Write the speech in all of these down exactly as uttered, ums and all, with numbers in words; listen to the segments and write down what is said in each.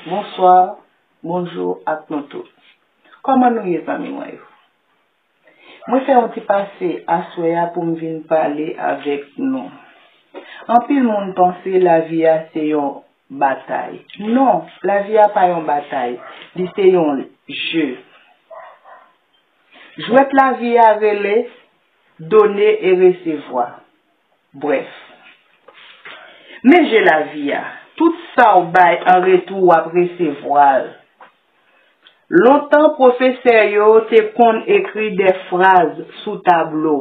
Bonswa, bonjou ak nou tout. Kòman nou ye, zanmi mwen yo? Mwen fè yon ti pase aswè a pou m vin pale avèk nou. Anpil moun panse lavi a se yon batay. Non, lavi a pa yon batay. Li se yon je. Jwèt lavi a rele done e resevwa. Brèf, men je lavi a. Tout sa w bay an retou, w ap resevwa l. Lontan, pwofesè yo te konn ekri de fraz sou tablo.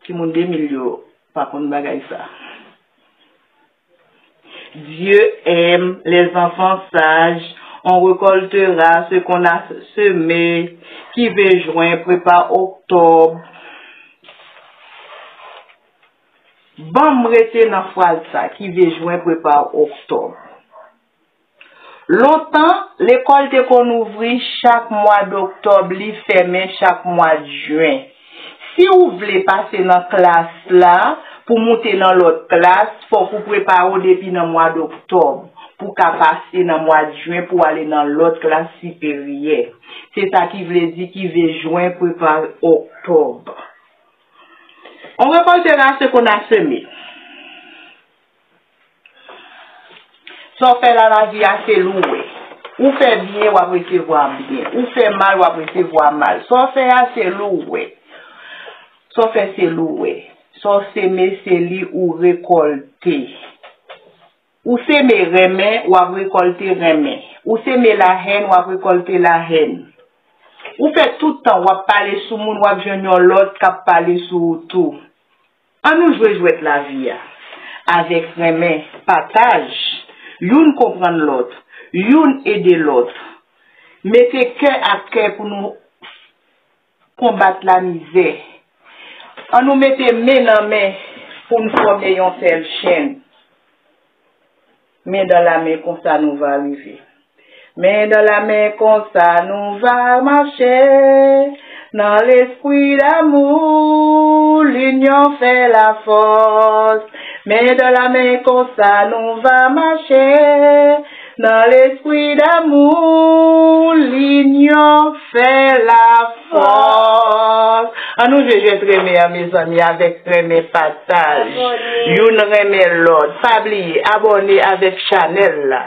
Timoun de mil yo pa konn bagay sa. Dieu aime les enfants sages, on récoltera ce qu'on a semé, ki ve jwen, prepa oktòb. Ban m rete nan fraz sa, ki ve jwen, prepa oktòb. Lontan, lekòl te konn ouvri chak mwa doktòb, li fèmen chak mwa jen. Si w vle pase nan klas la, pou moute nan lòt klas, fòk ou prepare w depi nan mwa doktòb, pou ka pase nan mwa jen pou ale nan lòt klas siperyè. Se sa ki vle di ki ve jwen prepare oktòb. On récoltera ce qu'on a semé. Sa w fè la, lavi a, se li w wè. Ou fè byen, w ap resevwa byen. Ou fè mal, w ap resevwa mal. Sa w fè a, se li w wè. Sa w fè, se li w wè. Sa w seme, se li ou rekòlte. Ou seme renmen, w ap rekòlte renmen. Ou seme lahèn, w ap rekòlte lahèn. Ou fè tout tan w ap pale sou moun, w ap jwenn yon lòt k ap pale sou ou tou. Ann nou jwe jwèt lavi a avèk renmen, pataj, youn konprann lòt, youn ede lòt. Mete kè ak kè pou nou konbat lamizè. Ann nou mete men nan men pou n fòme yon sèl chenn. Men dan la men, konsa nou va rive. Men dan la men, konsa nou va mache. Nan lespri damou, linyon fè lafòs. Men dan la men, konsa nou va mache. Nan lespri damou, linyon fè lafòs. Ann nou jwe jwèt renmen an, mezanmi, avèk renmen, pataj. Abòne. Youn renmen lòt. Pa bliye, abòne avèk chanèl la,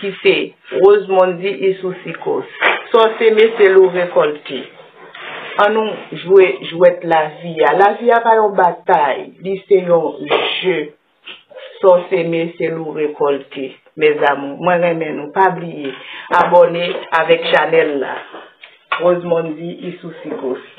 ki se Rosemondy Isousikos. Sa w seme, se li w rekòlte. Ann nou jwe jwèt lavi a. Lavi a pa yon batay, li se yon je. Sa w seme, se li w rekòlte. Mes amours, mwen renmen nou. Pa bliye, abòne avèk chanèl la. Rosemondy Isousikos.